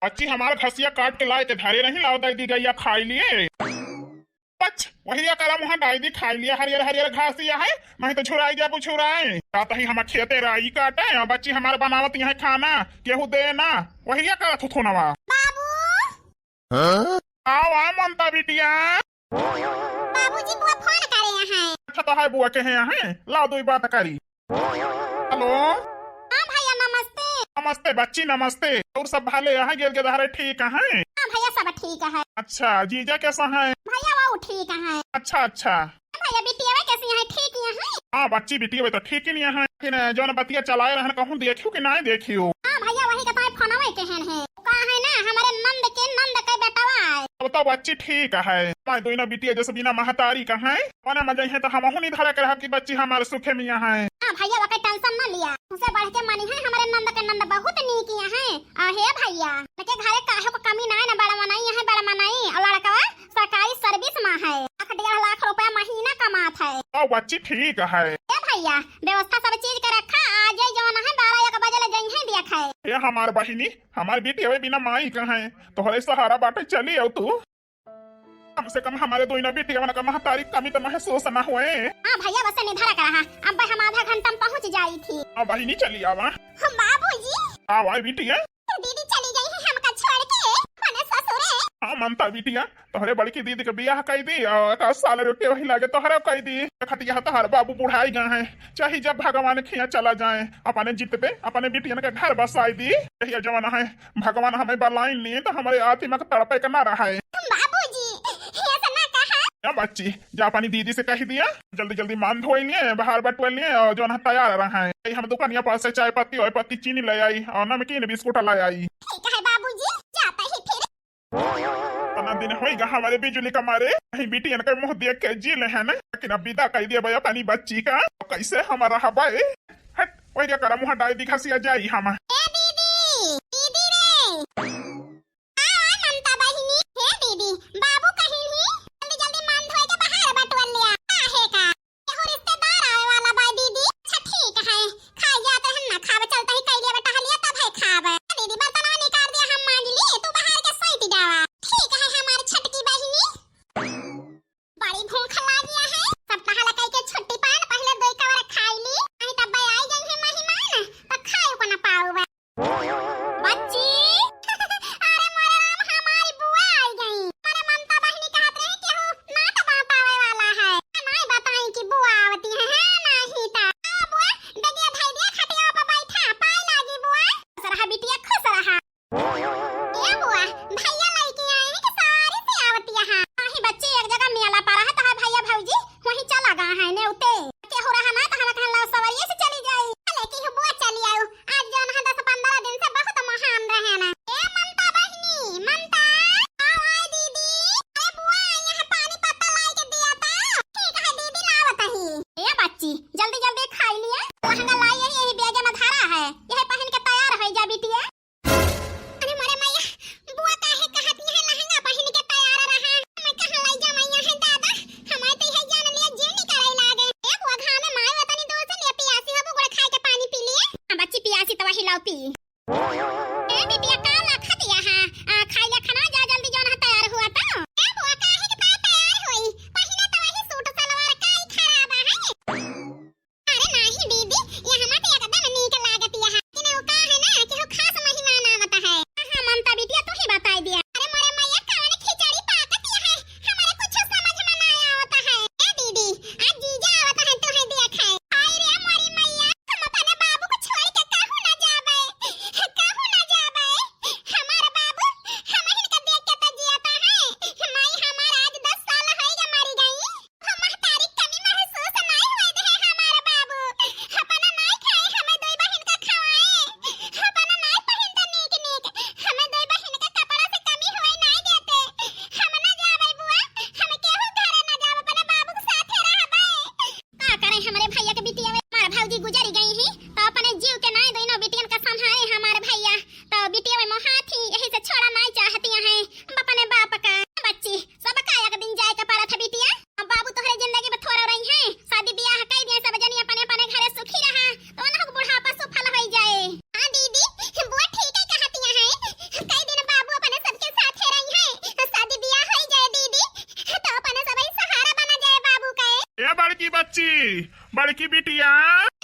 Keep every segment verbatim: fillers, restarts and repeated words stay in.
बच्ची हमार घसिया काट के लाए के धरे रही, लाओ दई दी गइया खाई लिए। बच, वही या करम वहाँ डाई दी खाई लिए, हरियर हरियर घासिया है, नहीं तो छुड़ाई जाबू छुड़ाए। रात ही हम खेते राई काटे, और बच्ची हमार बनावत यहाँ खाना, केहू दे ना, वही या करत हुथुनवा। बाबू। हाँ? आओ, आ ममता बिटिया। बाबूजी, बुआ फोन करे हैं। अच्छा, तो है बुआ के हैं, हैं? लाओ, दुई बात करी। हेलो। हाँ भैया, नमस्ते। नमस्ते बच्ची, नमस्ते। और सब भाले हैं, गेल के दहारे ठीक हैं? हाँ भैया, सब ठीक है। अच्छा, जीजा कैसा है? भैया, वो ठीक है। अच्छा, अच्छा। भैया, बिटिया कैसी है? ठीक ही है? हाँ बच्ची, बिटिया तो ठीक ही नहीं है, लेकिन जौन बतिया चलाए रहन, कहूँ देखियो कि नहीं देखियो? हाँ भैया, वही का तो फोनवे के हैं, हैं। का है ना, हमारे नंद के, नंद के बेटवा है। अब तो बच्ची ठीक है। मैं दोनों बिटिया जैसे बिना महतारी का है, मने मजा है तो हमहू नहीं धरा के रहब कि बच्ची हमारे सुखे मिया है। हाँ भैया, वके टेंशन ना लिया, उसे बढ़ के मानी है, हमारे नंद के नंद बहुत नीक है। आ हे भैया, उनके घरे काहे को कमी ना है ना, बड़ा मनई है, बड़ा मनई। और लड़कवा सरकारी सर्विस में है, लाख डेढ़ लाख रुपया महीना कमात है। ओ बच्ची ठीक है। ए भैया, व्यवस्था सब चीज के रखा, आ जाए जौन है बारह एक बजे ले जइहे देख है। ए हमार बहिनी, हमार बिटिया बिना माई का है, तोहरे सहारा बाटे, चली आओ तू। कम से कम हमारे दोनों बिटिया का महतारी कमी तो महसूस ना होए। हाँ भैया, बस निधरा कर रहा, अब हम आधा घंटा में पहुँच जाई थी। हाँ बहिनी, चली आवा। हम बाबूजी। आवा बिटिया। दीदी चली गई है हमका छोड़ के, मने ससुरे। हाँ ममता बिटिया, तोहरे बड़की दीदी के बियाह कई दी और एक साल रुके वही लागे तोहरे कई दी। खतिया तोहर बाबू बुढ़ाई गए हैं, चाहे जब भगवान खिया चला जाए, अपने जित पे अपने बिटियन के घर बसाई दी। यही जमाना है, भगवान हमें बलाइन लिए तो हमारे आत्मा के तड़पे के ना रहे। बाबूजी, ये सब ना कहा। या बच्ची, जा अपनी दीदी से कह दिया, जल्दी जल्दी मान धोई लिए, बाहर बटुआ लिए और जो ना तैयार रहा है। हम दुकानिया पास से चाय पत्ती और पत्ती चीनी ले आई और नमकीन बिस्कुट ले आई। ठीक है बाबूजी, जाता ही फिर। इतना दिन होइगा हमारे बिजुली का मारे, कहीं बिटियन के मुँह देख के जी ले है ना, लेकिन अब विदा कह दिया भाई अपनी बच्ची का, तो कैसे हमारा हवाए। हट, वही करा मुँह डाई दी घसिया जाई हम। ए दीदी, दीदी रे। आ, आ, ममता बहिनी, हे दीदी, बाबू कहीं ही? जल्दी जल्दी मान धोए के बाहर बटुअल लिया। काहे का? केहू रिश्तेदार आवे वाला बा दीदी। अच्छा ठीक है, खाए जात रहन ना, खाब चलता ही कैलिया बेटा हलिया तब है खाब। दीदी बर्तनवा निकाल दिया, हम मांज लिए, तू बाहर के सैत जावा। ठीक है हमारी छोटकी बहिनी। बड़ी भूख लागिया है, सब पहला कई के छुट्टी पान पहले दो कवर खाई ली, नहीं तब आई गई है मेहमान, तो खाए को ना पाऊबा। बच्ची। अरे मोरे राम, हमारी बुआ आई गई। अरे ममता बहिनी कहत रही केहू नात बाँटावे वाला है। नहीं बताई कि बुआ आवती है, है नहीं ता। आ बुआ, डगिया धई दिया, खटिया पे बैठा, पाए लागी बुआ। खुश रहा बिटिया, खुश रहा। ए बुआ, भैया लइके आए हैं कि सवारी से आवत यहाँ? नहीं बच्ची, एक जगह मेला पड़ा है, तोहार भैया भौजी वहीं चला गया है नेउते। केहू रहा ना तो हम कहन ला सवारी से चली जाई। लेकिन हो बुआ चली आऊ, आज जौन है दस पन्द्रह दिन से बहुत महान रहे ना। ए ममता बहिनी, ममता, आओ आए दीदी। अरे बुआ, यहाँ पानी पत्ता लाई के दिया था। ठीक है दीदी, लावत ही। ए बच्ची, जल्दी जल्दी खाई लिया। लहंगा लाई यही, यही बैग में धरा है, यही पहन के तैयार हो जा बिटिया। अरे मोरे मैया, बुआ काहे का बड़की बिटिया।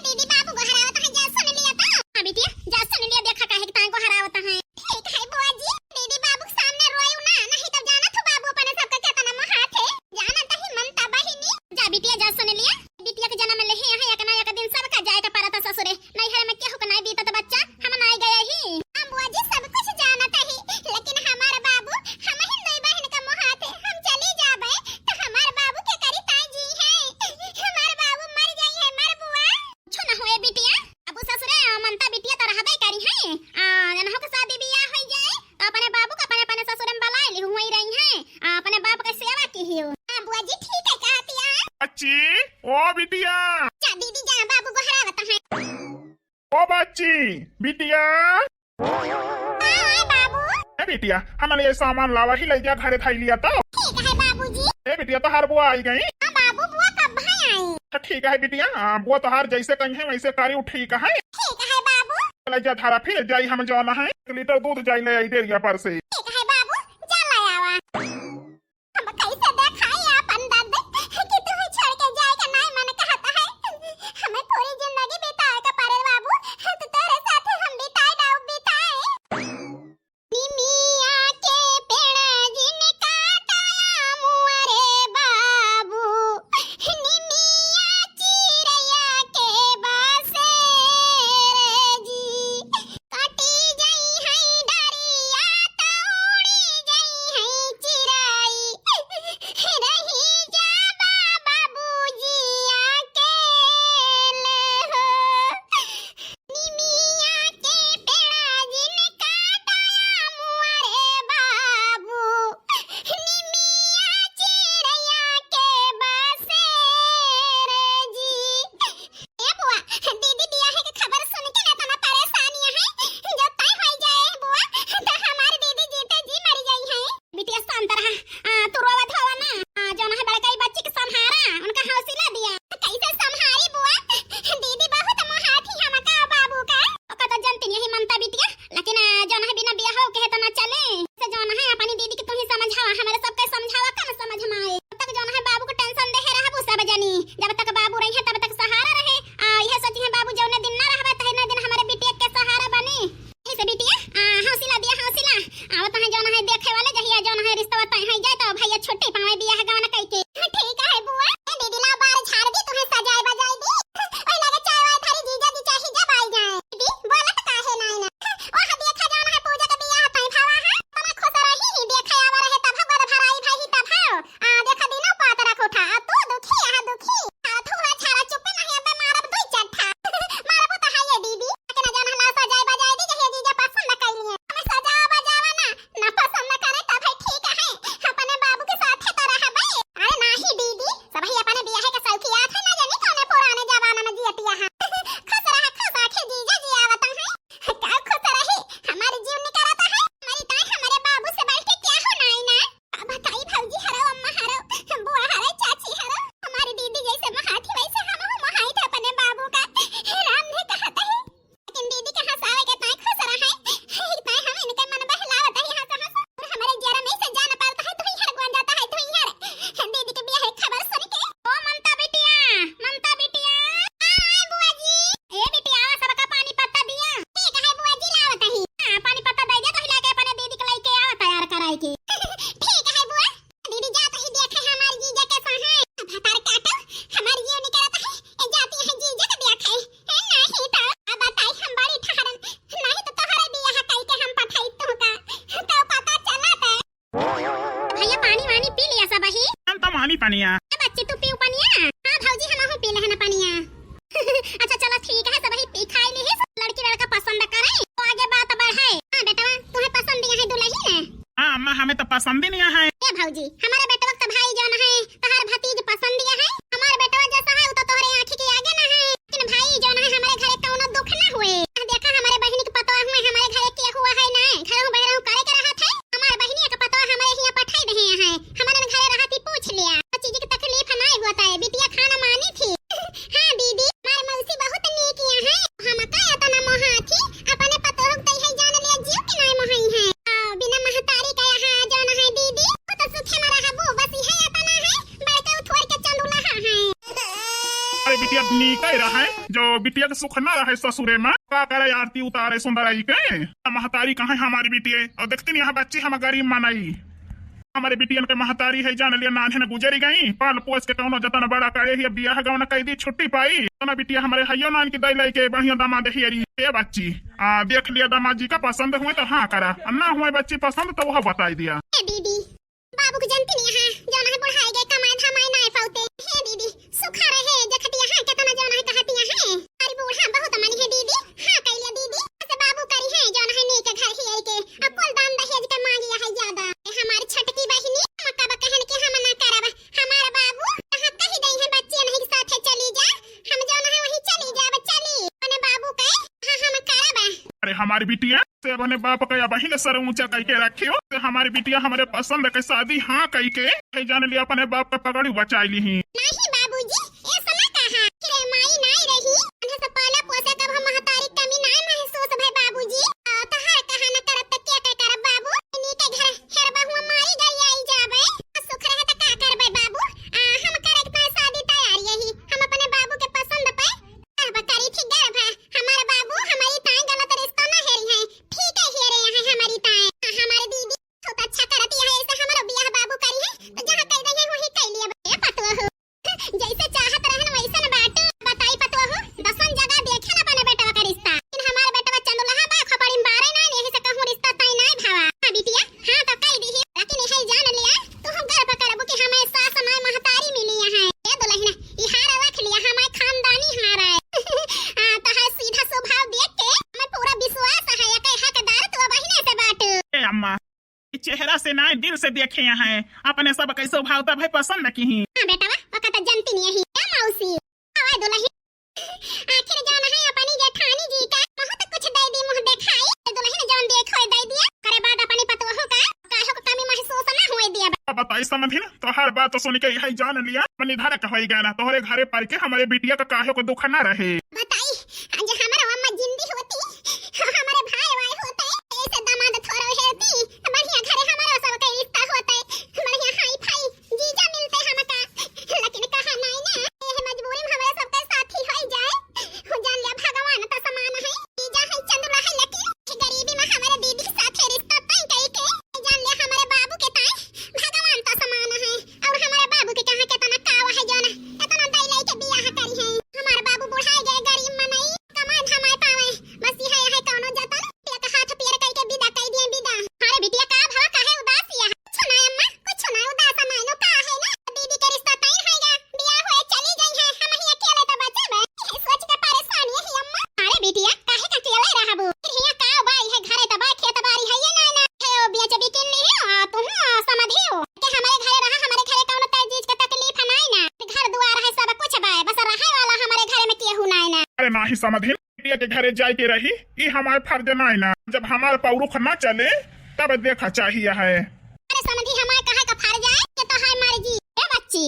दीदी, बाबू गोहरावत हैं, जा सुन लिया तो। हाँ बिटिया, जा सुन लिया, देखा काहे के ताई गोहरावत हैं। ठीक है बुआ जी, दीदी बाबू के सामने रोयू ना, नहीं तो जानत हो बाबू अपने सबका केतना मोहात है। जानत ही ममता बहिनी। जा बिटिया, जा सुन लिया। बिटिया के जन्म लेहे हैं, एक ना एक दिन सबका जाए के परत ससुरे। नैहर में केहू के नाई बीतत बच्चा, हम नाई गए ही। हम बुआ जी सब कुछ जानत ही, लेकिन हमार बाबू, हम ही दुई बहिन का मोहात है, हम चली जाबे तो हमार बाबू के करी ताई जी है। हमार बाबू मर जाई है, मर बुआ। कुछ ना होए बिटिया, अब ससुरे, आ, ममता बिटिया तो रहबे करी है। आ, जनहो के शादी बियाह होई जाए, तो अपने बाबू का अपने, अपने ससुरे में बलाए ली, हुई रही है। आ, अपने बाप के सेवा की हियो। हाँ बुआ जी, ठीक है कहती है। बच्ची, ओ बिटिया। जा दीदी जा, बाबू गोहरावत हैं। ओ बच्ची, बिटिया। हाँ, हाँ, बाबू। ए बिटिया, हमन ये सामान लावा ही, ले जा घरे धई लिया तो। ठीक है बाबूजी। ए बिटिया, तोहार बुआ आई गई। हाँ बाबू, बुआ कब भाई आई? तो ठीक है बिटिया, आ, बुआ तोहार जैसे कही है वैसे करी, ठीक है। ठीक है बाबू। ले जा धारा, फिर जाई हम जौन है एक लीटर दूध जाई ले आई डेरिया पर से। ठीक है बाबू, जा ले आवा। हम कैसे देखाई आपन दर्द कि तू छोड़ के जाए का नाई मन कहता है। हमें पूरी जिंदगी बिताए का परे बाबू, तो तेरे साथ हम बिताए ना बिताए। निमिया के पेड़ जिन काटाया मुअरे बाबू, निमिया चिरैया के बसेर जी। कटी जइहैं डरिया त उड़ी जइहैं चिरई। रही जाबा बाबूजी अकेले हो। निमिया के पेड़ा जिन काटाया मुअरे बाबू। निमिया चिरैया के बसेर जी। ए बुआ, दीदी बियाहे के खबर सुन के ना तना परेशानी है। जो तय होई जाए बुआ, तो हमार दीदी जीते जी मरी जाई है। बिटिया शांत रहा। आ, तू रोवा धोवा ना। आ, जौन है बड़काई बच्ची के संभारा, उनका हौसला दिया। कैसे संभारी बुआ? दीदी बहुत मोहात ही हमका बाबू का। ओका तो जनती नहीं ममता बिटिया, लेकिन, आ, जौन है बिना बियाह के है तो ना चले। से जौन है अपनी दीदी के तू ही समझावा, हमारे सबके समझावा, कम समझ में आए। तब तक जौन है बाबू को tension दे है रहबू सब जनी। जब तक बाबू रही है तब तक सहारा रहे। आ, यह सोची है बाबू जौने दिन ना रहबे तहने दिन हमारे बिटिया के सहारा बनी। ऐसे बिटिया, आ, हौसला दिया, हौसला। आवत है जौन है देखे वाले, जहिया जौन है रिश्ता तय है जाए तो भैया छुट्टी पावे बियाह गवन कई के। ठीक है बुआ। ए दीदी ला बार झाड़ दी, तुम्हें सजाए बजाए दी। ओए लगे चाय वाय धरी जीजा जी चाही जब आई जाए। दीदी बोलत काहे नाई ना। ओह देखा जौन है पूजा के बियाह तय भवा है। तना खुश रही ही देखे आवा रहे तब गोद भराई भाई तब। आ, देखा दिनो पात रख उठा, आ, तू दुखी, आ, दुखी। आ, तू हा छाड़ा चुप्पे नहीं, अबे मारब दुई चट्ठा। मारबू तो है ये दीदी। लेकिन जान हला सजाए बजाए दी, जहिया जीजा पसंद कर लिए। हमें सजावा बजावा ना, ना पसंद करे तब है ठीक है। अपने बाबू के साथ है तो रहबे। अरे नाही दीदी, सब ही अपने बियाह के शौकिया थे, ना जानी कौने पुराने जमाना में जियतिया है। खुश रहा, खुश रखे जीजा जी आवत है। का खुश रही, हमारे जीव निकलता है। हमारी ताई हमारे बाबू से बढ़ के क्या हो नाई ना। अब बताई भौजी हरो, अम्मा हरो, बुआ हरो, चाची हरो, हमारी दीदी जैसे महाथी वैसे हम हो महाई थे अपने बाबू का। हे राम ने कहत है। लेकिन दीदी के हंसावे के ताई खुश रहे, ताई हम इनके मन बहलावत है हंस हंस। और हमारे जरा में से जान पड़ता है, तू ही हर गुआन जाता है, तू ही हर। दीदी के बियाह है खबर सुन के। ओ ममता बिटिया, ममता बिटिया। आ, आए बुआ जी। ए बिटिया, आवा सबका पानी पत्ता दिया। ठीक है बुआ जी, लावत ही। हाँ, पानी पत्ता दे जा, तो हिला के अपने दीदी के लइके आवा तैयार कराई के। ठीक है बुआ। दीदी जात ही देखे हमार जीजा के साहे। भतार काटो, हमार जीव निकलत है। ए जाती है जीजा के देखे। ए नाही तो अब बताई हम बड़ी ठहरन। नाही तो तोहरे बियाह कई के हम पठाई तुमका। तो पता चलत। भैया पानी वानी पी लिया सब ही। हम तो मानी पनिया। ए बच्ची तू पीऊ पनिया? हाँ भौजी हम हूँ पी लेहन पनिया। अच्छा चलो ठीक है, सब ही पी खाई ली है, लड़की लड़का पसंद करे तो आगे बात बढ़े। हाँ बेटवा, तुम्हें पसंद दिया है दुल्हन? हाँ अम्मा, हमें तो पसंद ही नहीं है। ए भौजी, हमारे बेटवा तो भाई जौन है, तोहर भतीज पसंद दिया है। हमार बेटवा जैसा है, वो तो तोहरे आँखी के आगे ना है। लेकिन भाई जौन है, हमारे घरे कौनो दुख ना हुए। देखा हमारे बहिनी के पतवा हुए, हमारे घरे के हुआ है ना, घरों बहरों करे के रहत है। हमार बहिनी के पतवा हमारे हियाँ पठाई दे है, हमारे घरे रहती पूछ लिया, वो चीज की तकलीफ ना होता है। बिटिया खाना मानी थी। हाँ दीदी, हमार मौसी बहुत नीक यहाँ है। हम का इतना मोहाथी, अपने पतोह के तैहे जान लिया, जीव के नाय मोहाई है। आ, बिना महतारी का यहाँ जौन है दीदी, वो तो सुखे में रहबू, बस नीके रहे, जो बिटिया के सुख ना रहे ससुरे में। का करे आरती उतारे सुंदराई के। महतारी कहाँ हमारी बिटिया? और देखती नहीं यहाँ बच्ची हम गरीब मनई। हमारे बिटियन के महतारी है, जान लिया, नान्हे न गुजरी गई, पाल पोस के कौनो जतन बड़ा करे ही, अब बियाह गौना कई दी, छुट्टी पाई। तो ना बिटिया हमारे हइयो नान की दई लइके बढ़िया दामाद हेरी। ए बच्ची, आ, देख लिया दामाद जी का पसंद हुए तो हाँ करा, और ना हुए बच्ची पसंद तो वह बताई दिया। ए दीदी, बाबू के जनती नहीं है, जौन है बुढ़ाई गए, कमाए धमाए नाय पाउते। हे दीदी, सुखा रहे, देखतिया है, केतना जौन है कहतिया है। अरे बूढ़ा बहुत मनी है दीदी, हाँ कइले दीदी, से बाबू करी है, जौन है नीक घर ही आई के, अब कुल दान दहेज के मांगिया है ज्यादा। ए हमारी छटकी बहिनी, हम कब कहन कि हम ना करब, हमार बाबू कहाँ कही गई है, बच्चे नहीं के साथे चली जा, हम जौन है वहीं चली जाब, चली, अपने बाबू के, हाँ हम करब। अरे हमारी बिटिया, से अपने बाप का अबहिन सर ऊंचा कइके रखियो। से हमारी बिटिया हमरे पसंद के शादी हाँ कइके, है जान लिया, अपने बाप का पगड़ी बचाई ली ही। नहीं बाबूजी, ऐसा ना कहा। फिर माई नाई रही, उन्हें से पाला पोसे कब हम महतारी कमी नाई महसूस भय बाबूजी। आ, तहार कहा न करब त के के करब बाबू? इन्हीं के घर हेर बहुआ मारी गई आई जाबे। सुख रहे त का करबे बाबू? आ, हम करे के ताई शादी तैयार यही। हम अपने बाबू के पसंद पे गर्भ करी थी, गर्भ। हमार बाबू हमारी ताई गलत रिश्ता ना हेरी है, ठीक है हेरे यहाँ हमारी ताई। हमारे दीदी बहुत अच्छा करती है, ऐसे हमारो बियाह बाबू करी है, तो जहाँ कह रही है वही कह लिया बे पतोहू। जैसे चाहत रहन वैसन बाटू, बताई पतोहू, दसन जगह देखे ना बने बेटवा का रिश्ता। लेकिन हमार बेटवा चंदुलहा बा, खोपड़ी में बारे ना, यही से कहूँ रिश्ता ताई ना भावा। हाँ बिटिया, हाँ तो कह दी है, लेकिन यही जान लिया, तू हम गर्व करबू कि हमें सास ना महतारी मिली है। ए दुल्हन, ई हार रख लिया, हमारे खानदानी हार है। आ, तो है सीधा स्वभाव देख के हमें पूरा विश्वास है, ये कई हकदार तू बहिने से बाटू। ए अम्मा, ई चेहरा से ना, दिल से देखे हैं, अपने सब कैसे भाव तब है पसंद की ही। हाँ बेटवा, ओका तो जनती नहीं है, ए मौसी। आवा दुल्हन, आखिर जौन है अपनी जेठानी जी का बहुत कुछ दे दी मुँह देखाई, तो दुल्हन जौन देख होए दे दिया, करे बाद अपनी पतोहू का काहो को कमी महसूस ना होए दिया। अब बताई समधिन, तोहर बात तो सुन के यही जान लिया, अपनी धरक होई गया ना, तोहरे घरे पर के हमारे बिटिया का काहो को दुख ना रहे। बताई, आज हमारा अम्मा जिंदी होती, हमारे भाई वाई होते, ऐसे दामाद थोड़ा हेरती, बढ़िया घरे हमारा सबके रिश्ता होते, बढ़िया हाई फाई जीजा मिलते हमका, लेकिन कहा नाई ना, एह मजबूरी में हमारे सबके साथी होई जाए। हो जान लिया भगवान तो समान है, जीजा है चंदुला है, लेकिन गरीबी में हमारे दीदी के साथे रिश्ता तय कई के, जान लिया हमारे बाबू के ताई भगवान तो समान है, और हमारे बाबू के कहाँ केतना काव है जौन एतना दई लई के बियाह करी है। हमारे बाबू बुढ़ाई गए, गरीब मनई, कमाए धमाए पावे, बस यह है कौनो जतन एक हाथ पैर कई के विदा कई दिए विदा। अरे बिटिया का भवा काहे उदास या? कुछ ना अम्मा, कुछ ना, उदास ना, नो का है ना, दीदी के रिश्ता तय है गा, बियाह होए चली गई है, हम ही अकेले तो बचे बे। यही सोच के परेशान यही अम्मा। अरे बिटिया काहे का अकेले रहबू? फिर हिया का बा, यह घरे तो बा, खेत बारी है ये ना ना, है ओ बेच बिकिन ली हो, आ तू हो समधी हो कि हमारे घरे रहा, हमारे घरे कौनो तेज चीज के तकलीफ है ना ना, घर दुआर है सब कुछ बा, बस रहे वाला हमारे घरे में केहू ना ना। अरे नाही समधी, बिटिया के घरे जाए के रही, ई हमार फर्ज नाय ना। जब हमार पौरुख ना चले, तब देखा चाहिए है। अरे समधी, हमार कहे का फर्ज आए, ये तो है मर्जी। ए बच्ची,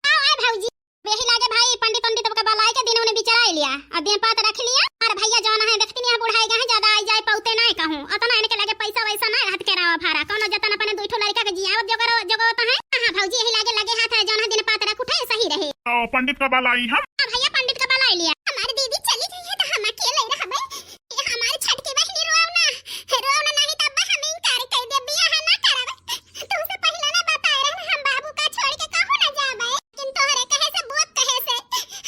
आओ, ए भौजी, यही लागे भाई, पंडित, पंडित के बलाए के दिन उन्हें बिचराए लिया, और दिन पात रख लिया। और भैया जौन है, देखती नहीं है, बुढ़ाई गए हैं, ज्यादा आई जाए पौते ना कहूँ, अतना इनके लगे पैसा वैसा ना रहत के रावा भाड़ा, कौनो जतन अपने दू ठो लड़का के जियावत जोगरो-, जोगवत है। हाँ, हाँ, भौजी, यही लागे, लगे हाथ है, जौन है, दिन पात रख उठे, सही रहे। तो पंडित का बलाई हम। हाँ भैया, पंडित का बलाई लिया। हमारी दीदी चली गई है, तो हम अकेले रहबे। ये हमारी छटकी बहिनी रोवना, रोवना नहीं तब हम इनकार कर दे, बियाह ना करब। तुमसे पहले ना बताए रहन, हम बाबू का छोड़ के कहूँ ना जाबे। लेकिन तोहरे कहे से, बोत कहे से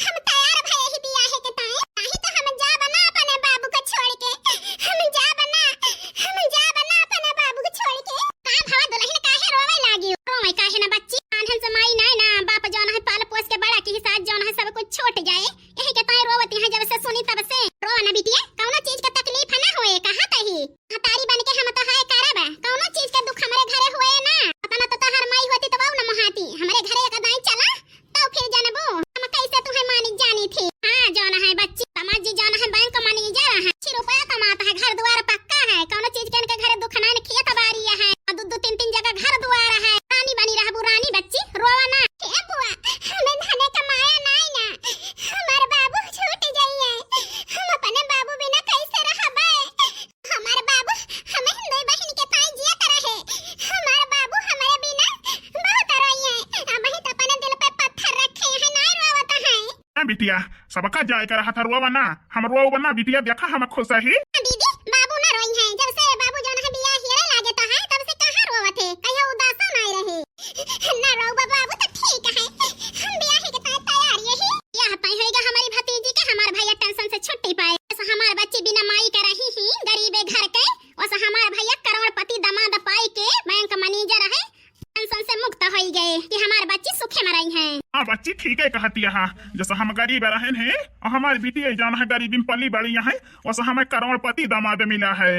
हम तैयार भए ही बियाहे के ताई। नहीं तो हम जाब ना अपने बाबू का छोड़ के, हम जाब ना, हम जाब ना अपने बाबू का छोड़ के। का भवा दुल्हन काहे रोवे लागी? रोवे काहे ना बच्ची? आन्हन से माई नाय ना, बाप जौन है पाल पोस के बड़ा की, सास जौन है सब कुछ बिटिया, सबका जाए के रहत है, रोवा ना, हम रोवा ना बिटिया, देखा हम खुश ही। दीदी, बाबू ना रोई हैं, जब से बाबू जौन है बियाह हेरे लागे तो है, तब से कहाँ रोवत है, कहियो उदासा ना रहे। ना रोवा बाबू तो ठीक है, हम बियाह के तय-, तैयार यही। यह पाई होइगा हमारी भतीजी के, हमार भैया टेंशन से छुट्टी पाए। बस हमार बच्ची बिना माई के रही ही, गरीबे घर के, बस हमार भैया करोड़पति दामाद पाई के बैंक मैनेजर है, टेंशन से मुक्त होई गए कि हमार बच्ची सुखे में रही हैं। हाँ बच्ची, ठीक है कहती है, जैसे हम गरीब रहन हैं और हमार बिटिया जौन है गरीबी में पली बड़ी है, वैसे हमें करोड़पति दामाद मिला है।